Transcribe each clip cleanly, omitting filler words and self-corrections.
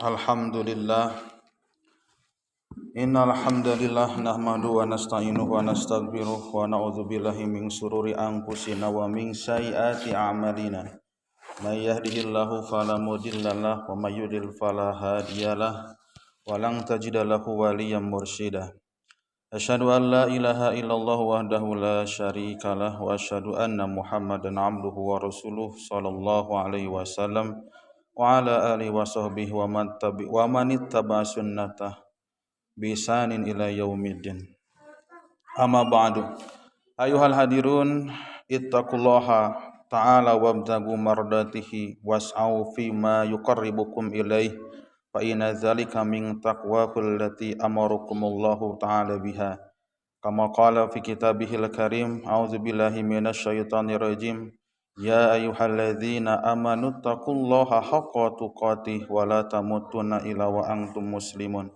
Alhamdulillah. Innal hamdalillah nahmadu wa nasta'inuhu wa nastaghfiruh wa na'udzu billahi min shururi anfusina wa min sayyiati a'malina. May yahdihillahu fala mudhillalah wa may yudlil fala hadiyalah wa lan tajida lahu waliyyan mursyida. Asyhadu an la ilaha illallah wahdahu la syarikalah wa asyhadu anna Muhammadan abduhu wa rasuluh sallallahu alaihi wasallam wa ala alihi wa sahbihi wa man tabi wa man ittaba sunnatah bi ihsanin ila yaumiddin. Amma ba'du. Ayuhal hadirun, ittaqullaha ta'ala wabtagu mardatihi was'au fi ma yuqarribukum ilaih fa inna dzalika min taqwakul lati amarakumullahu ta'ala biha. Kama qala fi kitabihil karim, a'udzubillahi minasyaitonir rajim. Ya ayyuhalladzina amanu taqullaha haqqa tuqatih wa la tamutunna illa wa antum muslimun.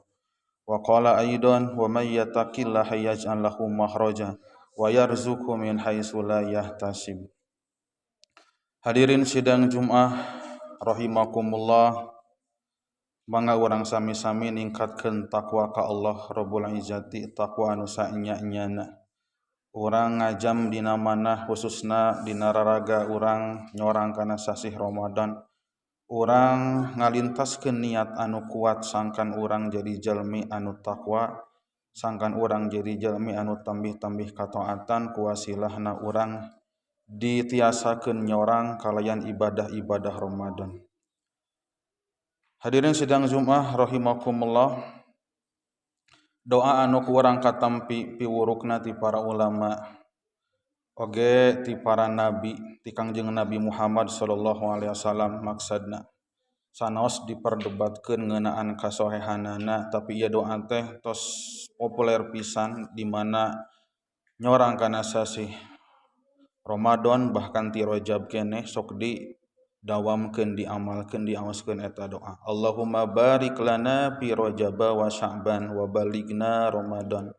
Wa qala aidan wa may yattaqillaha yaj'al lahu makhraja wa yarzuqhu min haitsu la yahtasib. Hadirin sidang Jumat rahimakumullah, mangga urang sami-sami ningkatkeun takwa ka Allah Rabbul Izzati, takwa anu saenya-enyana. Urang ngajam dina manah, khususna dina raraga urang nyorang kana sasih Ramadan. Urang ngalintaskeun niat anu kuat sangkan urang jadi jalmi anu takwa, sangkan urang jadi jalmi anu tambih-tambih kataatan kuwasilahna urang ditiasakeun nyorang kalayan ibadah-ibadah Ramadan. Hadirin sidang Jumat rahimakumullah, doa anu ku urang katampi piwurukna ti para ulama oge ti para nabi, ti Kangjeng Nabi Muhammad sallallahu alaihi wasallam, maksadna sanaos diperdebatkeun ngeunaan kasohehanana, tapi ieu doa teh tos populer pisan di mana nyorang kana sasih Ramadan, bahkan ti Rajab keneh sok di dawamkeun, diamalkeun, diaoskeun eta doa. Allahumma barik lana fi Rajaba wa Sya'ban wa balighna Ramadan.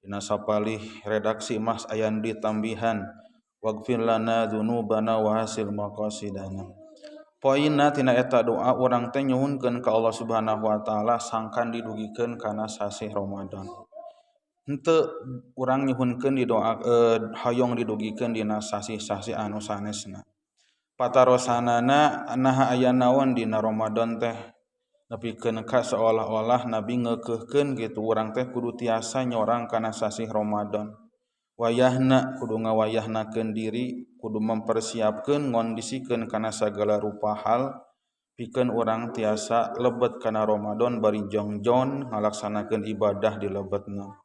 Dina sapalih redaksi mah aya ditambihan waghfir lana dzunubana wa hasil maqasidana. Poinna tina eta doa, urang teh nyuhunkeun ka Allah Subhanahu wa taala sangkan didugikeun kana sasih Ramadan. Henteu urang nyuhunkeun di doa hoyong didugikeun dina sasih-sasih anu sanesna. Patarosanana, naha aya naon dina Ramadan teh nepikeun ka seolah-olah Nabi ngeukeurkeun kitu urang teh kudu tiasa nyorang kana sasih Ramadan. Wayahna kudu ngawayahnakeun diri, kudu mempersiapkeun, ngondisikeun kana sagala rupa hal pikeun urang tiasa lebet kana Ramadan bari jongjon ngalaksanakeun ibadah di lebetna.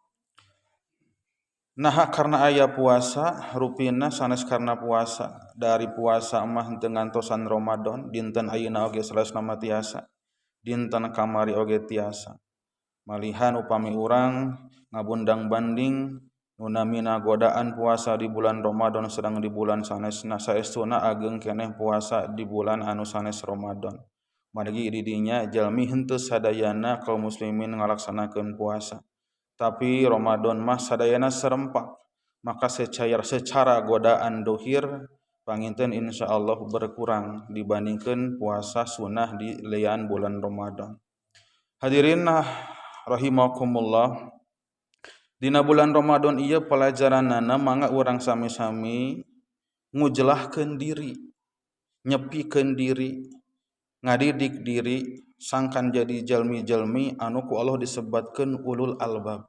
Nah, karena aya puasa rupina sanes karena puasa. Dari puasa mah henteu ngantosan Ramadan, dinten ayeuna oge salasna mah tiasa, dinten kamari oge tiasa. Malihan upami urang ngabundang banding nu namina godaan puasa di bulan Ramadan sedang di bulan sanesna, saestuna ageng keneh puasa di bulan anu sanes Ramadan. Margi di dinya jalmi henteu sadayana kaum muslimin ngalaksanakeun puasa. Tapi Ramadan mah sadayana serempak, maka secara secara godaan dohir panginten insyaallah berkurang dibandingkan puasa sunnah di lian bulan Ramadan. Hadirin rahimakumullah, dina bulan Ramadan ieu pelajaranana mangga urang sami-sami ngujelahkeun diri, nyepikeun diri, ngadidik diri sangkan jadi jalmi-jalmi anu ku Allah disebatkeun ulul albab.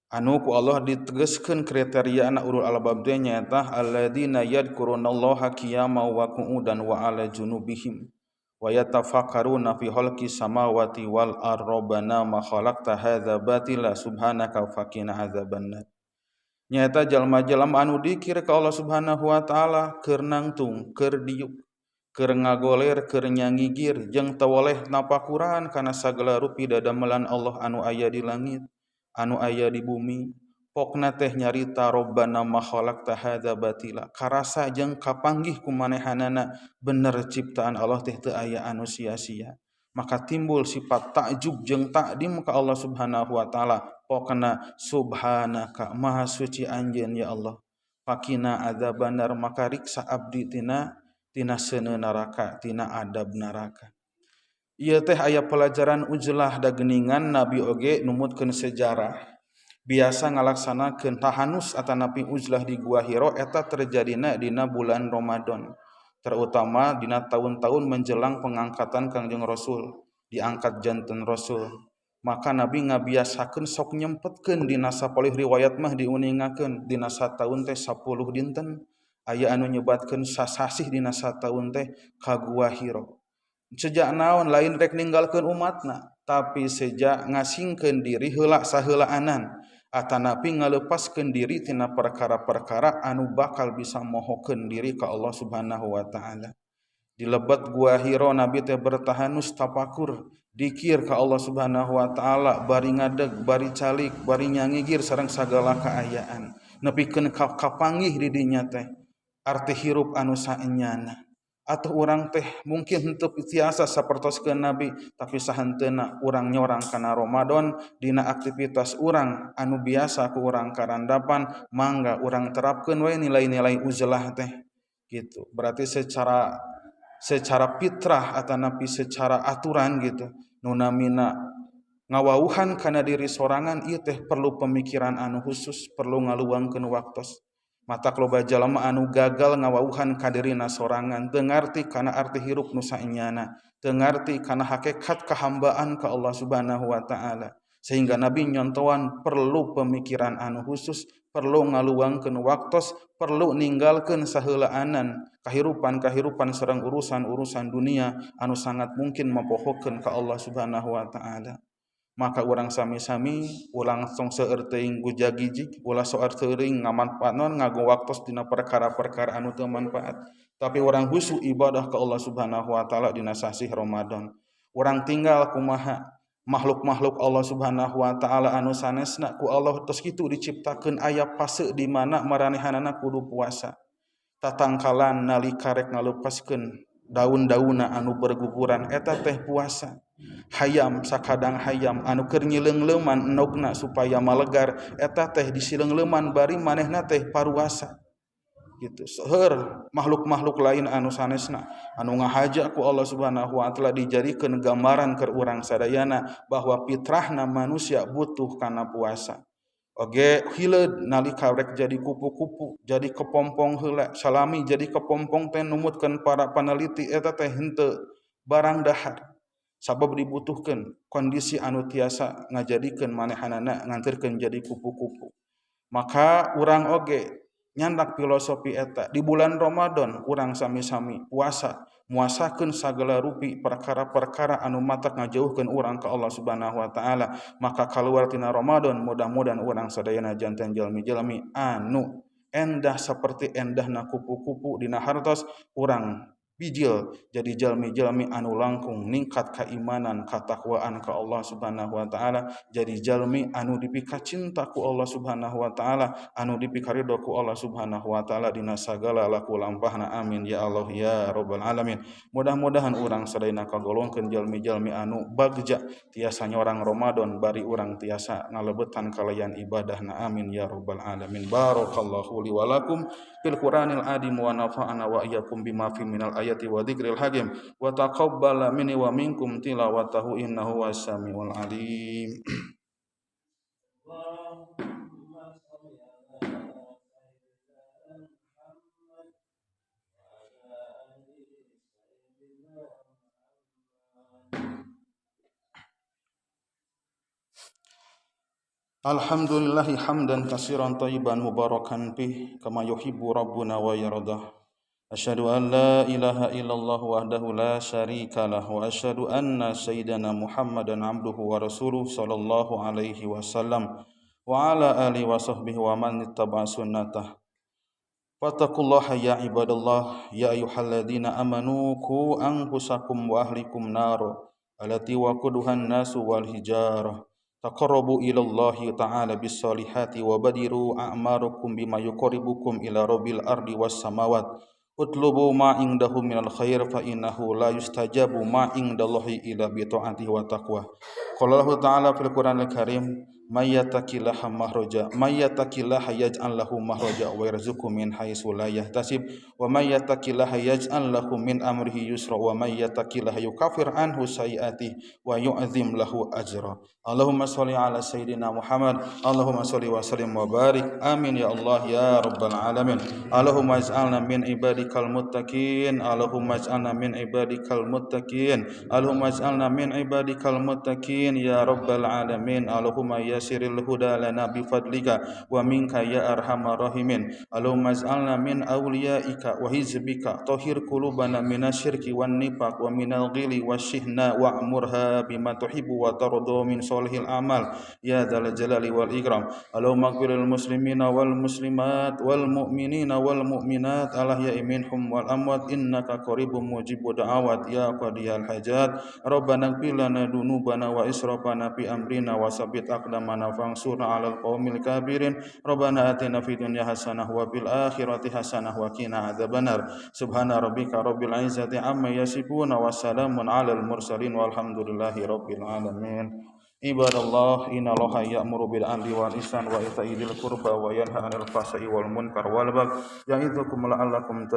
Anu ku Allah ditegaskeun kriteria anak ulul albab teh nyaeta alladzina yadhkurunallaha qiyaman wa qu'udan wa ala junubihim wa yatafakkaruna fi khalqis samawati wal ardi rabbana ma khalaqta hadza batila subhanaka faqina adzabannar. Nyaeta jalma-jalma anu dikir ka Allah Subhanahu wa taala keur nangtung, keur diuk, keur ngagoler, keur nyangigir, jeung teu woleh napakuran kana sagala rupi dadamelan Allah anu aya di langit, anu aya di bumi. Pokna teh nyarita robbana ma khalaqta hadza batila. Karasa jeung kapanggih ku manehanana bener ciptaan Allah teh teu aya anu sia-sia. Maka timbul sifat takjub jeung takdim ka Allah Subhanahu wa taala. Pokna subhanaka, maha suci anjeun ya Allah. Faqina adzabannar, maka riksa abdi tina tina seuneu neraka, tina adab neraka. Ieu teh aya pelajaran uzlah, da geuningan Nabi oge numutkeun sejarah biasa ngalaksanakeun tahanus atanapi uzlah di Gua Hiro eta terjadina dina bulan Ramadan, terutama dina tahun-tahun menjelang pengangkatan Kangjeng Rasul, diangkat janten Rasul. Maka Nabi ngabiasakeun sok nyempetkeun, dina sapalih riwayat mah diuningakeun dina sataun teh 10 dinten, aya anu nyebatkeun sasasih dina sataun teh ka Gua Hiro. Seja naon? Lain rek ninggalkeun umatna, tapi seja ngasingkeun diri heula saheulaanan atanapi ngalepaskeun diri tina perkara-perkara anu bakal bisa mohokeun diri ka Allah Subhanahu wa taala. Di lebet Gua Hiro Nabi teh bertahanus, tapakur, dikir ka Allah Subhanahu wa taala, bari ngadeg, bari calik, bari nyangigir sareng sagala kaayaan, nepikeun kapanggih di dinya teh arti hirup anu saenyana. Atau urang teh mungkin henteu tiasa sapertoskeun Nabi, tapi sahenteuna urang nyorang kana Ramadan dina aktivitas urang anu biasa ku urang karandapan, mangga urang terapkeun we nilai-nilai uzlah teh gitu. Berarti secara secara fitrah atanapi secara aturan gitu, nu namina ngawauhan kana diri sorangan ieu teh perlu pemikiran anu khusus, perlu ngaluangkeun waktos. Matak loba jalma anu gagal ngawauhan ka dirina sorangan, teu ngarti kana arti hirup nu saenyana, teu ngarti kana hakikat kahambaan ka Allah Subhanahu wa taala, sehingga Nabi nyontoan perlu pemikiran anu khusus, perlu ngaluangkeun waktos, perlu ninggalkeun saheulaanan kahirupan-kahirupan sareng urusan-urusan dunia anu sangat mungkin mapohokeun ka Allah Subhanahu wa taala. Maka urang sami-sami ulang tong seueur teuing gujagijig, ulah seueur teuing ngamanfaatkeun ngago waktos dina perkara-perkara anu teu manfaat, tapi urang khusyuk ibadah ka Allah Subhanahu wa taala dina sasih Ramadan. Urang tinggal kumaha makhluk-makhluk Allah Subhanahu wa taala anu sanesna ku Allah tos kitu diciptakeun aya fase di mana maranehanana kudu puasa. Tatangkalan nalika rek ngalepaskeun daun-daunna anu berguguran, eta teh puasa. Hayam, sakadang hayam anu keur nyileungleuman endogna supaya malegar, eta teh disileungleuman bari manehna teh paruasa gitu. Seueur makhluk-makhluk lain anu sanesna anu ngahaja ku Allah Subhanahu wa taala dijadikeun gambaran keur urang sadayana bahwa fitrahna manusia butuh kana puasa. Oge hileud nalika rek jadi kupu-kupu, jadi kepompong heula. Salami jadi kepompong teh numutkeun para peneliti eta teh henteu barang dahar, sabab dibutuhkan kondisi anu tiasa ngajadikeun manehanana nganterkeun jadi kupu-kupu. Maka urang oge nyandak filosofi eta, di bulan Ramadan urang sami-sami puasa, muasakeun sagala rupi perkara-perkara anu matak ngajauhkeun urang ka Allah Subhanahu wa taala. Maka keluar tina Ramadan, mudah-mudahan urang sadayana janten jalmi-jalmi anu endah seperti endahna kupu-kupu, dina hartos urang bijil jadi jalmi-jalmi anu langkung ningkat keimanan, katakwaan ka Allah Subhanahu wa taala, jadi jalmi anu dipika cinta ku Allah Subhanahu wa taala, anu dipikaridho ku Allah Subhanahu wa taala dina sagala laku lampahna. Amin ya Allah ya rabbal alamin. Mudah-mudahan urang sadayana kagolongkeun jalmi-jalmi anu bagja tiasa nyorang Ramadan bari urang tiasa ngalebetan kalayan ibadahna. Amin ya rabbal alamin. Barakallahu li wa lakum fil Qur'anil adim wa nafa'ana wa iyyakum bima fi minal ayati wa dzikril hakim wa taqabbala minni wa minkum tilawatahu innahu was samiul alim. اللهم صل على سيدنا محمد وعلى آل سيدنا محمد. Alhamdulillahi hamdan katsiran thayyiban mubarakan fih kama yuhibbu rabbuna wa yardah. Asyhadu an la ilaha illallah wahdahu la syarika lah wa asyhadu anna sayyidana Muhammadan abduhu wa rasuluh sallallahu alaihi wasallam wa ala alihi wa sahbihi wa man ittaba sunnatah. Fattaqullaha ya ibadallah, ya ayyuhalladzina amanu qu anfusakum wa ahlikum nar allati waquduhan nasu wal hijarah. Taqarrabu ilallahi ta'ala bis solihati wa badiru a'marukum bima yuqarribukum ila rabbil ardi was samawat. Utlubu ma indahu minal khair fa innahu la yustajabu ma indallahi illa bi ta'atihi wa taqwa. Qala Allahu ta'ala fil Qur'anil Karim. May yattaqillaha mahraja may yattaqillaha yaj'al lahu mahraja wa yarzuqhu min haitsu la yahtasib wa may yattaqillaha yaj'al lahu min amrihi yusra wa may yattaqillaha yukaffir anhu sayiatihi wa yu'zim lahu ajra. Allahumma sholli ala sayyidina Muhammad. Allahumma sholli wa sallim wa barik. Amin ya Allah ya rabbal alamin. Allahumma ij'alna min ibadikal muttaqin. Allahumma ij'alna min ibadikal muttaqin. Allahumma ij'alna min ibadikal muttaqin ya rabbal alamin. Allahumma yassiril huda lana bi fadlika wa minka ya arhamar rahimin. Allahumma ij'alna min awliyaika wa hizbika. Tahhir qulubana minasyirki wan nifaq wa minal ghili wasyihna wa'murha bima tuhibbu wa tarda min solihil amal ya dzal jalali wal ikram. Allahumma ighfiril muslimina wal muslimat wal mu'minina wal mu'minat alahya'i minhum wal amwat innaka qaribum mujibu da'awat ya qadiyal hajat. Rabbana ighfir lana dunubana wa israfana fi amrina wa sabbit aqdamana fansurna 'alal qaumil kafirin. Rabbana atina fid dunya hasanah wa fil akhirati hasanah wa qina adzabannar. Subhana rabbika rabbil izzati amma yasifun wa salamun 'alal mursalin walhamdulillahi rabbil alamin. Ibadallah, innallaha ya'muru bil 'adli wal ihsan wa ita'i dzil qurba wa yanha 'anil fahsya'i wal munkar wal baghi ya'idzukum la'allakum.